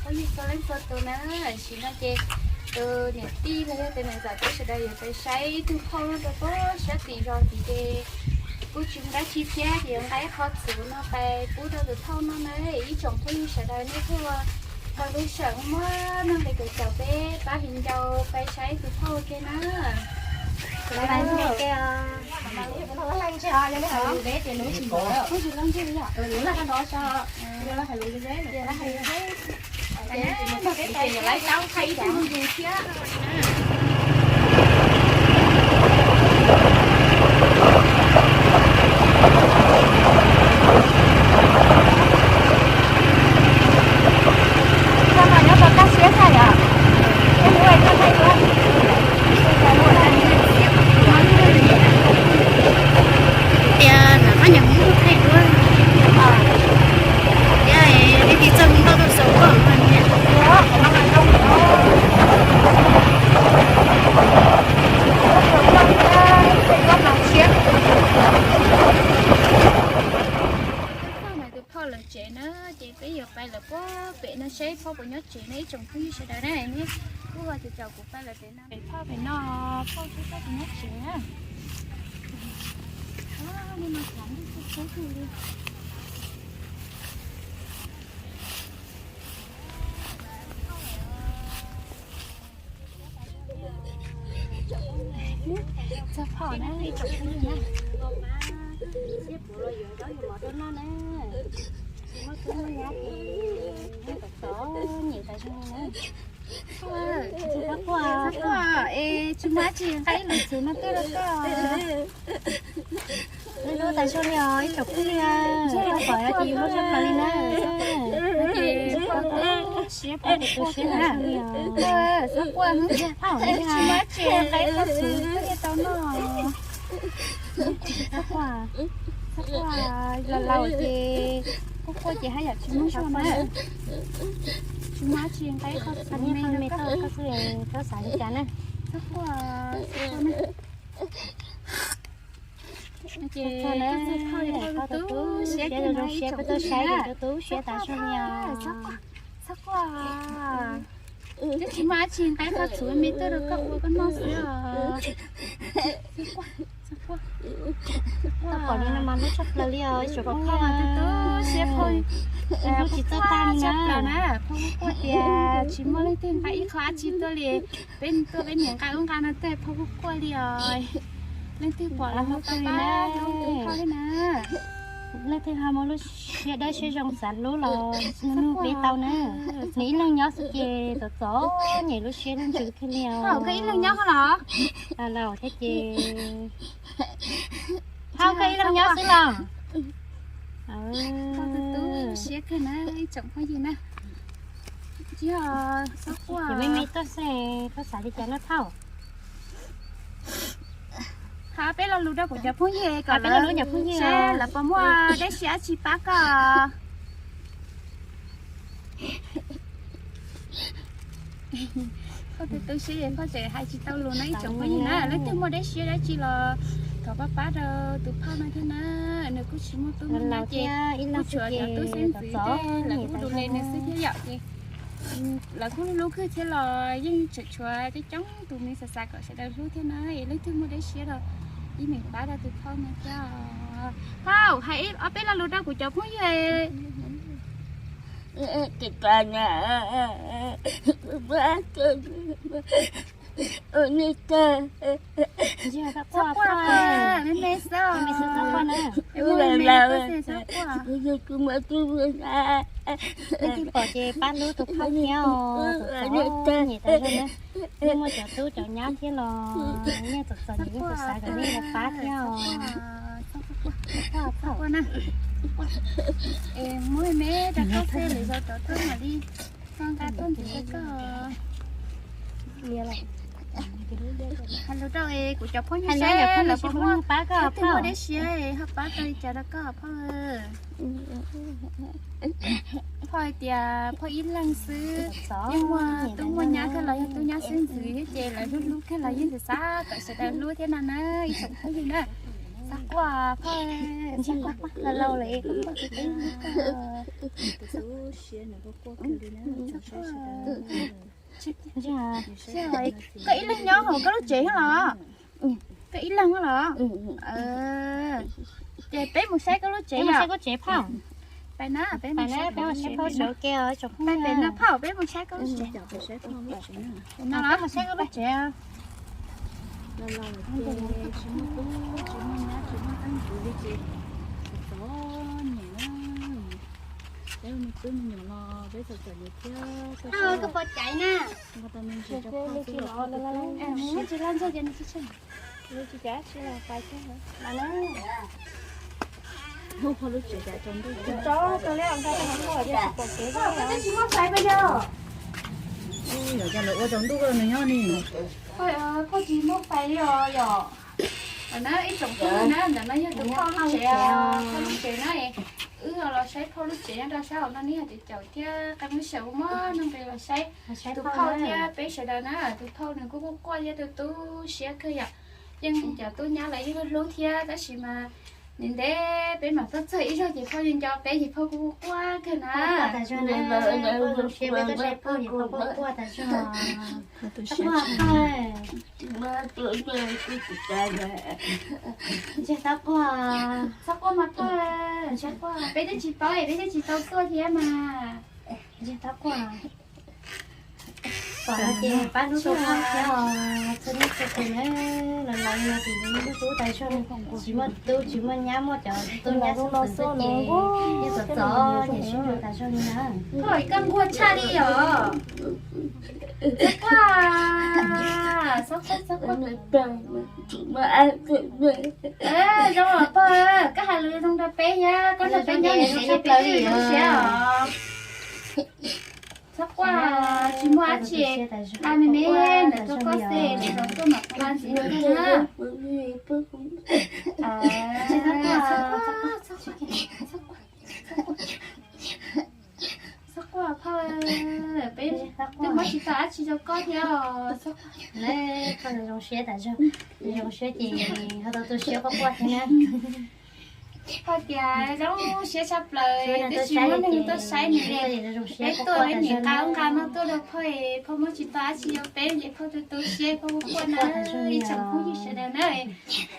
Ib txhia leej txhua tus na, tam sim no ces tus niam tij los yog tus niam ntxawm peb sawv daws yuav pais saib ib tug phauj nyob rau pem sab tim zos tid ces kuj tsis muaj dab tsi thiab ces yuav nqa ib qho txhuv no pais pub rau tus phauj no na. Ib tsoom phooj ywg sawv daws nej kuj tau lub sij hawm muab nug li kuv caum peb pab viv ncaus pais saib tus phauj ua ke na. Tias lam qab nyuam qhuav thaij duab, tias leej twg txawj ntau tus xaus koj mas niam. Tus phauj lawv tsev na, ces peb yuav pais lawv puag pem no seb phauj puas nyob tsev no ib tsoom phooj ywg sawv daws na. Neb kuj ho caum kuv pais lawv pem no, pem phauj pem no, phauj tsis tau puas nyob tsev na. Txog phauj na ib tsoom phooj ywg na. Siab puv los yuav zaub yuav mov rau noj na. Tsis muaj tub muaj nyab ces yeej txom txom nyem tas zog li na. Txhob quaj, txhob quaj, es tsis muaj dab tsi, nqa ib lub txhuv no tuaj rau koj. Lub lub tas zog li os ib tsoom phooj ywg, pom yog ces yus lub tshaj plaws li na. Ces siab puv tus siab tas zog li os. Txhob quaj, tsis muaj dab tsi, nqa ib lub txhuv tuaj rau noj. Txhob quaj, txhob quaj, laus laus ces quaj quaj ces haj yam tsis muaj zog na. Tsis muaj dab tsi, nqa ib qho txhuv me me rau koj xwb, txhob xav li cas na. Txhob quaj, txhob quaj na. Ces koj txhob quaj, koj tu tu siab, koj tu siab, koj tuaj saib ces tu tu siab tas zog li os. Txhob quaj, twb tsis muaj dab tsi, nqa ib qho txhuv me tuaj rau koj ua koj noj xwb os. Txhob quaj, txhob quaj. Tau pom li no mas hlub tshaj plaws li os ib tsoom phooj ywg. Phauj mas tu tu siab, phauj hlub tsis txawj tag li na. Phauj quaj tias tsis muaj leej twg nqa ib qho dab tsi tuaj li, peb tuaj peb niam nqa ub nqa no tuaj, phauj quaj quaj li os. Leej twg pom los hlub tau li na, hlub tus phauj li na. Leej twg ho muaj lub siab dawb siab zoo xav hlub los nug peb tau na. Nws ib leeg nyob xwb ces txom txom nyem lub siab lub ntsws kiag li os. Phauj koj ib leeg nyob los? Laus thiab ces. Phauj koj ib leeg nyob xwb los? Phauj tu tu siab kawg na ib tsoom phooj ywg na. Tsis yog, txhob quaj, me me tuaj xwb, koj xav li cas na phauj? Thov peb lo lus rau kuv cov phooj ywg kom peb lo lus cov phooj ywg seb lawv puas muaj dab tsi dab tsi pab koj. Phauj tu tu siab es phauj tseem hais tsis tau lus na ib tsoom phooj ywg na. Leej twg muaj dab tsi dab tsi los thov pab pab rau tus phauj no thiab na. Nws kuj tsis muaj tub muaj nyab ces kuj tshuav cov tub xeeb ntxwv tej lawv kuj du le nws xwb thiab yom ces lawv kuj hlub kawg thiab los yeej tseem tshuav coob coob tus me xav xav kom sawv daws hlub thiab na. Es leej twg muaj dab tsi los ib meem pab rau tus phauj no thiab. Phauj hais ob peb lo lus rau kuv cov phooj ywg. Txhob quaj, me me xwb, me me xwb, txhob quaj na. Leej twg pom ces pab hlub tus phauj thiab os, txom txom nyem tas zog na. Yeej muaj cov tub cov nyab thiab los yeej txom txom nyem, yeej xav kom nej los pab thiab os. Muab me rau koj xwb, lwm zaus rov tuaj mam li nqa tuaj ntxiv rau koj. Hais lus rau kuv cov phooj ywg seb lawv puas muaj, pab koj, leej twg muaj dab tsi ho pab tau li cas rau koj phauj. Phauj hais tias phauj ib leeg xwb, yeej muaj tub muaj nyab kawg los yog tub nyab xeeb ntxwv thiab ces lawv hlub hlub kawg los yeej xav xav kom sawv daws hlub thiab no na ib tsoom phooj ywg na. Txhob quaj, laus laus lawm. Koj ib leeg nyob hauv koj lub tsev los? Koj ib leeg los? Ces peb mus saib koj lub tsev, saib koj tsev phauj. Pais na, peb mus saib phauj tsev ke. Pais pem no phauj, peb mus saib koj lub tsev. Mus saib koj lub tsev. Koj pov caiv na. Tsis loj ntxog ces nws tsis tsheej. Koj tsis muaj fais pas yog? Yog lawv ua tsaus ntuj nws nyob ni. Koj tsis muaj fais li os yom? Na ib tsoom phooj ywg na, ntawm no yog tus phauj lub tsev, phauj lub tsev na. Wb los saib phauj lub tsev nyob rau sab hauv no, neb yog cov caum thiab qee lub xyaum mob neeg pes los saib tus phauj thiab peb sawv daws na. Tus phauj nws kuj quaj quaj thiab tu tu siab kawg yom. Yeej cov tub nyab lawv yeej hlub thiab tab sis mas ntev ntev peb mam tuaj txog ib zaug ces phauj yeej nco peb ces phauj kuj quaj quaj kawg na. Txhob quaj mas phauj, peb twb tsis paub es peb twb tsis tau tuaj thiab mas. Txhob quaj. Pom no ces pab hlub tau phauj thiab os, txhua leej txhua tus na. Los laus li no ces yus lub tub tas zog, tsis muaj tub tsis muaj nyab, muaj cov tub nyab xwb ces yeej txom txom nyem sib nrug tas zog li na. Koj nquag tshaj li os. Txhob quaj, txhob quaj, txhob quaj. Zoo los pog, koj hais lus zoo rau peb thiab, koj nrog peb nyob ces peb twb zoo siab os. Txhob quaj, tsis muaj dab tsi, nqa me me ntawm rau koj xwb, tsis txhob tuaj mam nqa ntxiv rau koj na. Txhob quaj phauj, peb twb muab tsis tau dab tsi rau koj thiab os. Koj zoo siab tas zog, zoo siab ces ho tau tu siab koj quaj thiab na. Phauj tias zoo siab tshaj plaws, twb tsis muaj neeg tuaj saib nws li. Peb tuaj peb niam nqa ub nqa no tuaj rau phauj, phauj muab tsis tau dab tsi rau peb ces phauj tu tu siab phauj quaj na. Ib tsoom phooj ywg sawv daws na,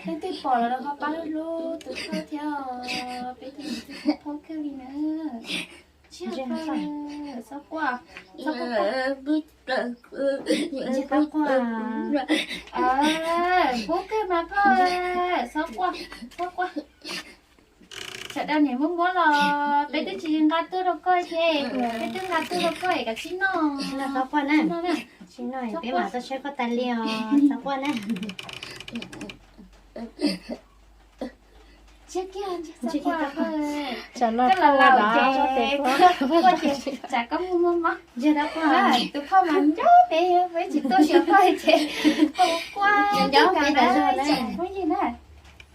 leej twg pom los ho pab hlub hlub tus phauj thiab os, peb ces tus phauj kawg li na. Txhob quaj, txhob quaj, txhob quaj. Pub kawg mas phauj, txhob quaj, txhob quaj. Sawv daws niam muab muab los peb twb tsis nqa tuaj rau koj thiab, peb twb nqa tuaj rau koj es kav tsij noj, txhob quaj na. Txhob noj, peb mam tuaj saib koj tas li os, txhob quaj na. Tsam no koj los laus ces koj, tsam koj muaj muaj mob. Tus phauj mas nco peb, peb tsis tuaj xyuas phauj ces phauj quaj nco peb tas zog na. Phooj ywg na,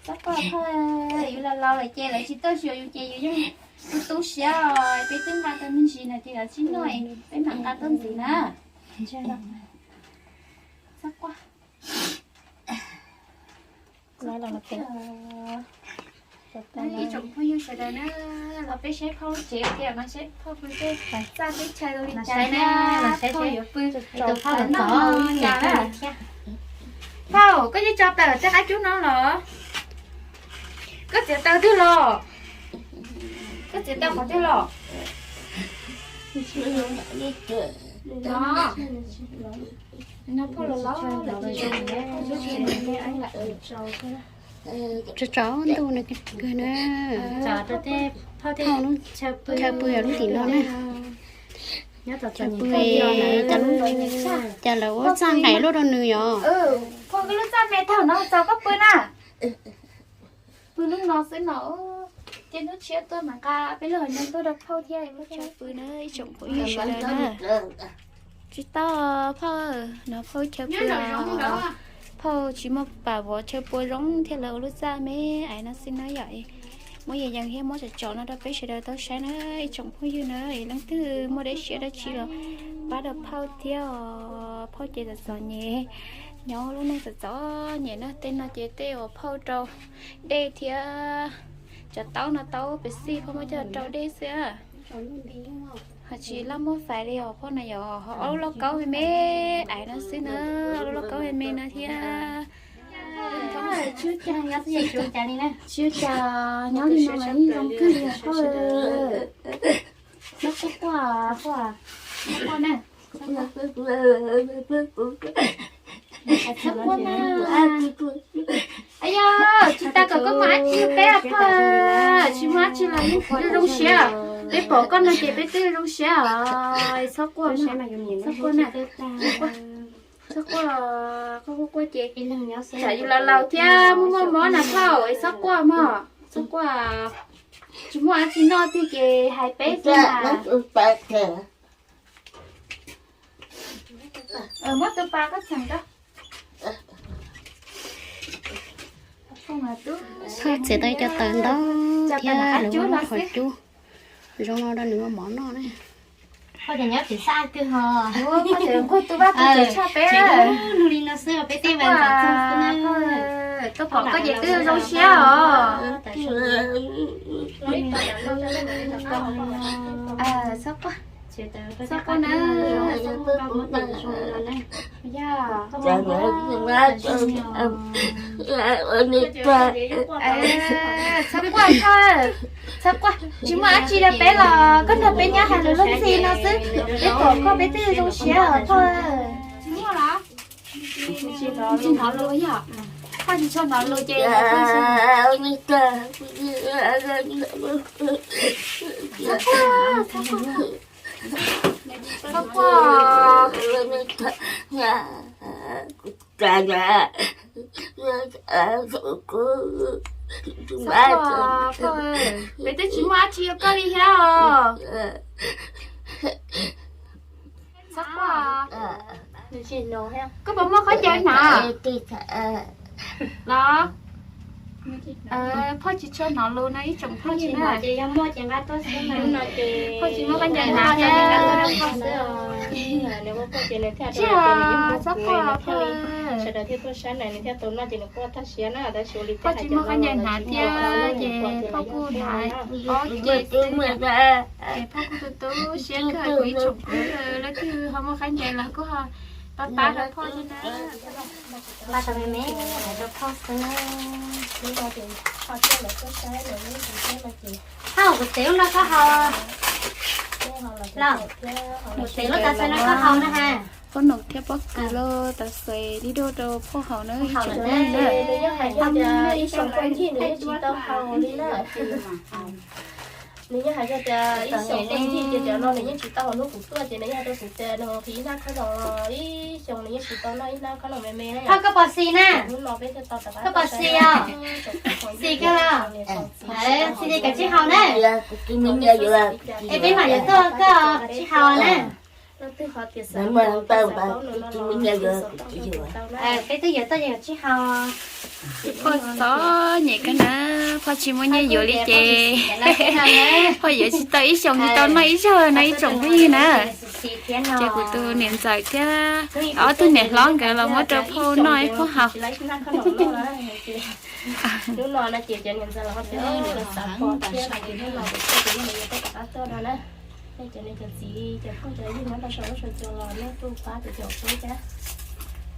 txhob quaj phauj, yus los laus lawm ces lawv tsis tuaj xyuas yus ces yus yeej tu tu siab os. Peb twb nqa tau me ntsis no ces kav tsij noj, peb mam nqa tuaj ntxiv na. Txhob quaj. Ib tsoom phooj ywg sawv daws na, los peb saib phauj lub tsev tias mas saib phauj pw tej txaj teb chaws li cas thiab phauj yuav pw tus phauj noj li cas na. Phauj, koj yeej tso taws tej qab cub no los? Koj txiav taws twg los? Koj txiav taws qhov twg los? Tso tso ntuj no kawg na. Phauj chaw pw lub tim no na. Chaw pw, cas lawv ua txaj nqaim luaj rau nws yom? Phauj, koj lub txaj me thaum no txaus koj pw na. Pw lub no xwb no, ces hnub tshiab tuaj mam nqa peb lub hauv ncoo tuaj rau phauj thiab. Chaw pw na ib tsoom phooj ywg sawv daws na. Tsis tau, phauj, no phauj chaw pw, phauj tsis muaj pam vov chaw pw zoo thiaj lawv ua lub txaj me ais no xwb na yom. Muab yees yees thiab muab tsom tsom no rau peb sawv daws tau saib na ib tsoom phooj ywg na. Leej twg muaj dab tsi dab tsi los pab rau phauj thiab os, phauj ces txom txom nyem. Nyob lub neej txom txom nyem na, tej no ces tej uas phauj rau dej thiab cov taub no, taub pes xij phauj muab coj rau dej xwb. Ho tsis laj muab fais li os phauj na yom, ho ob lub lauj kaub me me ais no xwb na, ob lub lauj kaub me me no thiab. Tsis ua cas, nyob li no mas yeej zoo kawg li phauj. Nyob quaj quaj, quaj na. Txhob quaj na. Yog tsis tas kom koj muaj dab tsi peb phauj, tsis muaj dab tsi los yeej zoo siab. Peb pom koj no ces peb twb zoo siab os. Txhob quaj, txhob quaj na. Txhob quaj, quaj quaj ces tsam yus laus laus thiab muaj muaj mob na phauj, es txhob quaj mog, txhob quaj. Tsis muaj dab tsi noj tiag ces hais peb xwb na. Muab tus pas koj txheem rau. Txhob txiav tau cov taws ntau thiab lawv ua qhov cub zoo no rau nws ua mov noj na. Koj ces nyob tsev xab kawg ho. Koj ces nquag tu vaj tu tsev tshaj peb. Nug li no xwb peb tej vas xwb na. Tuaj pom koj ces twb zoo siab os. Txhob quaj, txhob quaj na. Yog, txhob quaj, txhob quaj, tsis muaj dab tsi rau peb los koj nrog peb nyob hais lus luag ntxhi no xwb, peb pom koj peb twb zoo siab os phauj. Tsis muaj los? Tsis hnov lus yog? Koj tsis tshua hnov lus ces txhob quaj, txhob quaj. Txhob quaj, peb twb tsis muaj dab tsi rau koj li thiab os. Txhob quaj. Koj puas muaj khaub ncaws hnav los? Phauj tsis tshua hnov lus no ib tsoom phooj ywg na. Phauj tsis muaj khaub ncaws hnav thiab. Tsis, txhob quaj phauj. Sawv daws thiaj tuaj saib na, nws thiaj tau noj ces nws quaj tag siab na, tab sis ua li phauj tsis muaj khaub ncaws hnav thiab ces phauj kuj hnav ob ce xwb. Ces phauj kuj tu tu siab kawg, kuv ib tsoom phooj ywg leej twg ho muaj khaub ncaws los kuj ho pab pab rau phauj thiab na. Pab rau me me hais rau phauj xwb na. Haj, kuv txiv lub no koj haus los? Kuv txiv lub tav xwm no koj haus na ha. Poj noom thiab pob kws los tav xwm li dua rau phauj haus na ib tsoom phooj ywg na. Nws yeej hais tias ib xyoos phooj ywg ces cov no nws yeej tsis tau haus hnub kuv tuaj ces nws yeej hais rau kuv tias nws qhwv ib hnab khaub ncaws, ib xyoos nws yeej tsis tau noj ib hnab khaub ncaws me me na. Thov koj pom xis na, koj pom xis os, xis kawg los? Xis ces kav tsij haus na. Es peb mam yuav tuaj koj, kav tsij haus na. Peb twb yuav tuaj ces kav tsij haus. Phauj txom nyem kawg na, phauj tsis muaj nyiaj yuav li ces phauj yuav tsis tau ib xyoos tsis tau noj ib zaug no ib tsoom phooj ywg na. Ces kuv tus niam ntxawm thiab ob tug niam hlob nkawd los muab rau phauj noj ib phauj haus.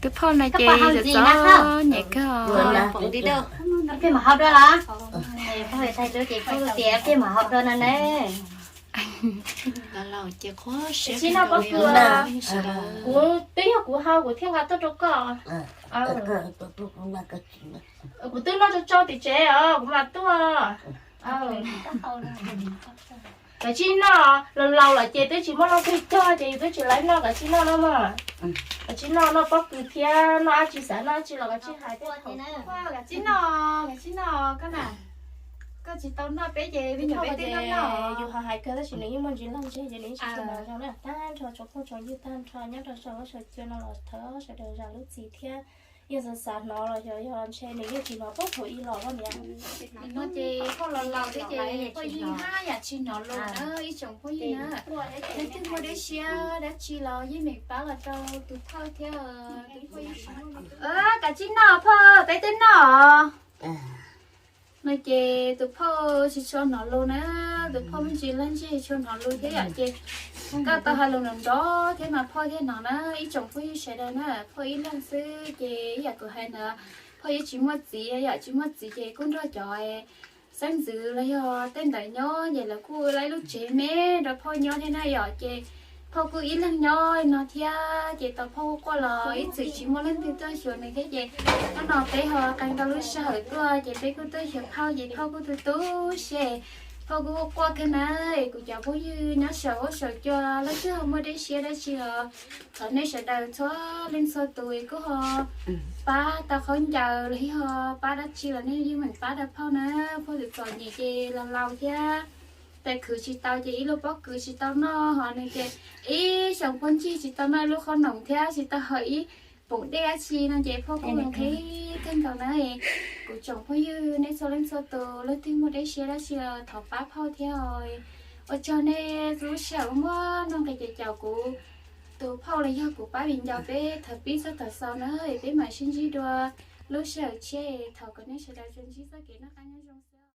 Twb phauj no ces txom nyem kawg. Peb mam haus dua los? Peb mam haus dua no ne. Tsis noj pob kws, kuv twb yog kuv haus kuv thiaj nqa tuaj rau koj. Kuv twb noj tsau tsau tim tsev os, kuv mam tuaj. Kav tsij noj, laus laus lawm ces twb tsis muaj leej twg cog ces yus twb tsis laib noj, kav tsij noj no mog. Kav tsij noj, noj pob kws thiab noj dab tsi, xav noj dab tsi los kav tsij hais thiab. Kav tsij noj, kav tsij noj koj na. Koj tsis tau noj peb ces vim yog peb twb noj noj. Yus ho hais kawg tab sis nws yeej muaj ntsis laj ntseg ces nws yeej tsis tshua hnov zoo na. Tag nrho tsoom phooj tsoom ywg tag nrho nyob rau saum huab saum cua no los thov sawv daws zam lub txim thiab Yeej xav xav hnov los yog yog ntshe nws yeej tsis hnov paub thaum ub los niam. No ces phauj los laus thiab ces phauj yeej haj yam tsis hnov lus na ib tsoom phooj ywg na. Leej twg muaj dab tsi dab tsi los yeej meem pab los rau tus phauj thiab. Tus phauj yeej tsis muaj lus. Kav tsij noj phauj, peb twb noj. No ces tus phauj tsis tshua hnov lus na, tus phauj me ntsis leej tsis tshua hnov lus thiab yom ces koj tau hais lus nrov nrov thiab mas phauj thiaj hnov na ib tsoom phooj ywg sawv daws na. Phauj ib leeg xwb ces ib yam kuv hais ntawd, phauj yeej tsis muaj txiv yom, tsis muaj txiv ces kuj nrog cov xeeb ntxwv los yog tej ntawd nyob ces lawv kuj ua ib lub tsev me rau phauj nyob thiab na yom ces phauj kuj ib leeg nyob no thiab ces tau phauj quaj los ib txwm tsis muaj leej twg tuaj xyuas nws thiab ces hnub no peb ho qee tau lub sij hawm tuaj ces peb kuj tuaj xyuas phauj ces phauj kuj tu tu siab, phauj kuj quaj kawg na. Kuv cov phooj ywg nyob saum huab saum cua leej twg ho muaj dej siab dab tsi los thov nej sawv daws txhua leej txhua tus kuj ho pab tau khaub ncaws los yog pab dab tsi los nej yeej meem pab rau phauj na. Phauj txom txom nyem ces laus laus thiab, tes khwv tsis tau ces ib lub pob kws tsis tau noj ho nws ces ib xyoos puag ncig tsis tau noj ib lub qhob noom thiab tsis tau haus ib poom dej dab tsi no ces phauj kuj nqhis kawg nkaus na. Kuv tsoom phooj ywg nej txhua leej txhua tus leej twg muaj dej siab dab tsi los thov pab phauj thiab. Ua tsaug nej lub sij hawm muaj nuj nqis caum kuv tus phauj los yog kuv pab viv ncaus peb thaum pib txog thaum xaus na. Peb mam sib ntsib dua lub sij hawm tshiab, thov kom nej sawv daws tsuas ntsib txoj kev noj qab nyob zoo xwb.